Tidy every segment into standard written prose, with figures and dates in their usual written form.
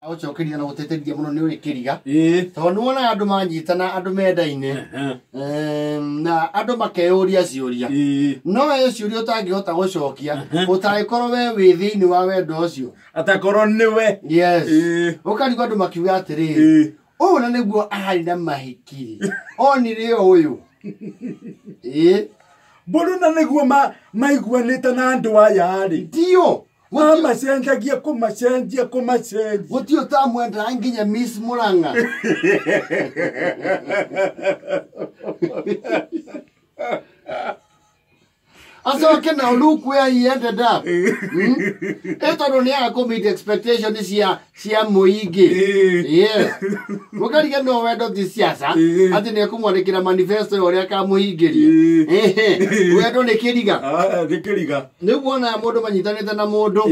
Agũcokeria na gũtĩtĩrithia mũno nĩ ũrĩ kĩriga tondũ nĩ wonaga andũ manyitana andũ mendaine na andũ makeyũria ciũria no he ciũria ũtangĩhota gũcokia ũtangĩkorwo we wĩ thĩinĩ wa wendo ũcio atakorwo nĩwe. Yes, ũkarigwo andũ makiuga atĩrĩrĩ, ũyũ na nĩguo arĩ na mahikiri onire ũyũ. Ĩĩ. Mbũrũ na nĩguo maiguanĩte na andũ aya rĩ. Ndio. Mamacenjagia kũmacenjia kũmacenjia. Gũtirĩ ũtamwendaga nginya Miss Murang'a. Acoke na look where he ended up. Ĩ tondũ nĩ aga kũ meet expectation cia mũingĩ. Yes. Mũkariga no wendo ti siasa atĩ nĩ ekũmwandĩkĩra manifesto ya ũrĩa akamũhingĩria. Wendo nĩ kĩriga. Nĩ kĩriga. Nĩguo wonaga mũndũ manyitanĩte na mũndũ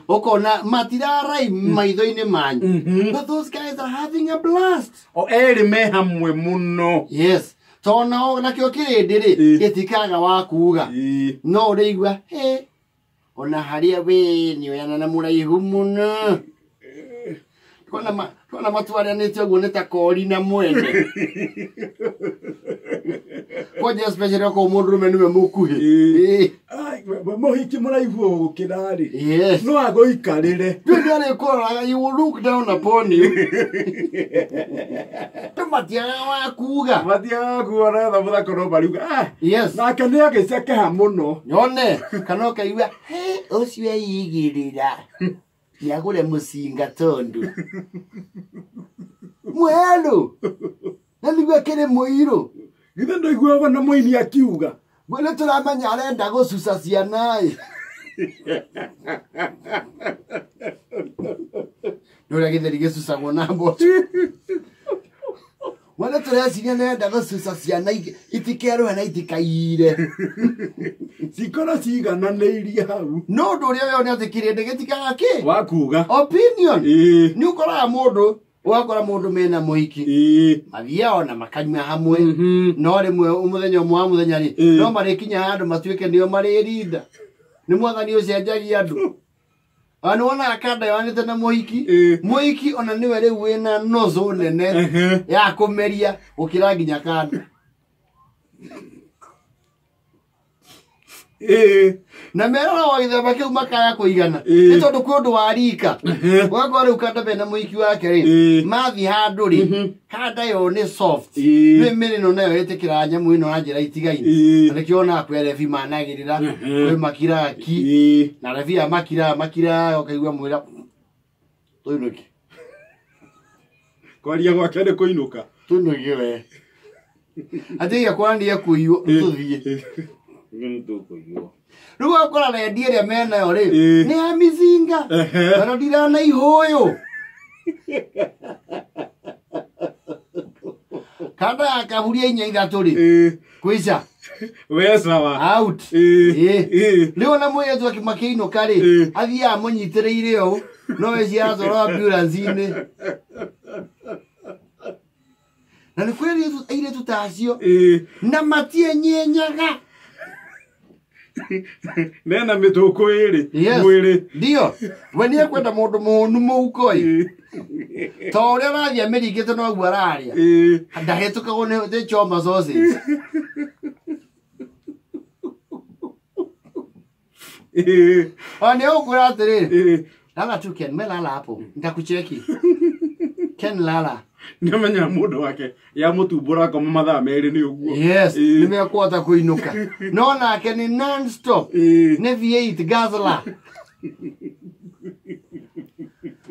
ũkona matirarai maitho-inĩ manyu. But those guys are having a blast. O erĩ me hamwe mũno. Yes. Tondũ nao nakĩo kĩrĩndĩ rĩ gĩtikaga wa kuga. No ũrĩigua he ona harĩa we nĩ oyana na mũraihu mũno. Tuona matwaranĩte ũguo nĩ ta kori na mwene. Kwanja especially okorwo mũndũrũme nĩwe mũkuhĩ. Mũhiki mũraihu ũgũkĩra rĩ. Yes. No agũikarĩre. Ndũĩ nĩ arĩkũroraga, you will look down upon you. Andũ matiagaga wa kuga. Matiagaga kuga na etha mũthako no mariuga. Yes. Nake nĩ agĩcekeha mũno. Nyone kana ũkaigua he ũcio eigĩrĩra. Nĩagũre mũcinga tondũ. Mwerũ. Na nĩguo akĩrĩ mũirũ. Githĩ ndũiguaga na mũini akiuga. Gwe nĩ tũramenya arenda gũcuca ciana ĩ. Nĩ ũrĩa gĩtheri gĩcucagwo na mboco. Gwe nĩ tũreciria nĩ arenda gũcuca ciana itikerũhe na itikaire. Cikorwo ciigananĩirie hau. No ũndũ ũrĩa weo nĩ atĩ kĩrĩndĩ gĩtikaga kĩ? Wa kuga. Opinion. Nĩ ũkoraga mũndũ ũgakora mũndũ mena mũhiki mathiaga ona makanyua hamwe no rĩmwe mũthenya ũmwe wa mũthenya rĩ no marĩkinya handũ matuĩke nĩo marĩrinda. Nĩ mwathani ũcenjagia andũ. Ona nĩ wonaga kanda yohanĩte na mũhiki mũhiki ona nĩwe rĩu wĩna nozzle nene ya kũmeria gũkĩra nginya kanda. Na merora wa gĩthemba kĩu makaya kũigana nĩ tondũ kwĩ ũndũ wa rika. Ũgakora rĩu kanda mena mũhiki wake rĩ mathiĩ handũ rĩ kanda yo nĩ soft nĩ mĩrĩ ĩno nayo ĩtĩkĩraga nyamũ ĩno na njĩra itigaine. Na nĩkĩo wonaga kwĩ rebi managĩrĩra kwĩ makiraki na rebi aya makiraga makiraga ũkaigua mwĩra tũinũke. Kwaria gwake nĩ kũinũka. Tũinũke we. Atĩ gĩakwa nĩ ekũiywo tũthiĩ. Rĩu ũgakora rendi ĩrĩa menayo rĩ nĩ ya mĩcinga kana ndirana ihũyũ. Kanda ya kaburia inya ithatũ rĩ kũica. We sawa. Out. Rĩu ona mũirĩtu makĩinũka rĩ athiaga amũnyitĩrĩire ũũ no we ciatwarwo ambulance-inĩ. Na nĩ kwĩ airĩtu ta acio na matienyenyaga. Nena mĩtũkũ ĩrĩ mwĩrĩ. Ndio. We nĩ ekwenda mũndũ mũhũnu mũhuko ĩ. Ta ũrĩa arathiĩ amĩringĩte noguo ararĩa. Ndahĩtũkagwo nĩ choma sausage. Ona nĩ ũkwĩra atĩrĩrĩ, lala tu Ken, me lala hapo. Nitakucheki. Ken lala. Nĩamenya mũndũ wake ya mũtumbũra akoma mathaa merĩ nĩ ũguo. Yes, nĩ mekũhota kũinũka. No nake nĩ non stop. Nĩ V8 Guzzler.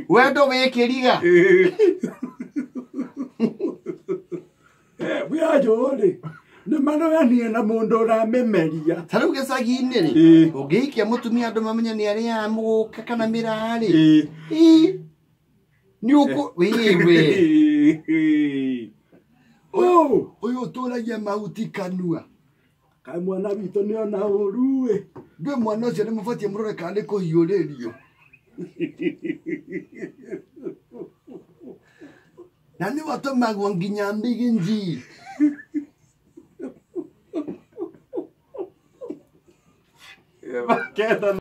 Wendo wĩ kĩriga. Bwĩanjũ rĩ nĩ maroganie na mũndũ ũramĩmeria. Ta rĩu gĩcagi-inĩ rĩ ũngĩhikia mũtumia andũ mamenye nĩ arĩaga mũgũka kana mĩraha rĩ nĩ ũkũ wĩwe. Ũyũ ũtũragia mahuti kanua. Kaĩ mwana witũ nĩ ona ũru ĩ. Ndũĩ mwana ũcio nĩ mũbatiĩ mũrore kana nĩ kũhiũrĩrio. Na nĩ watũmagwo nginya mbigi. Kenda.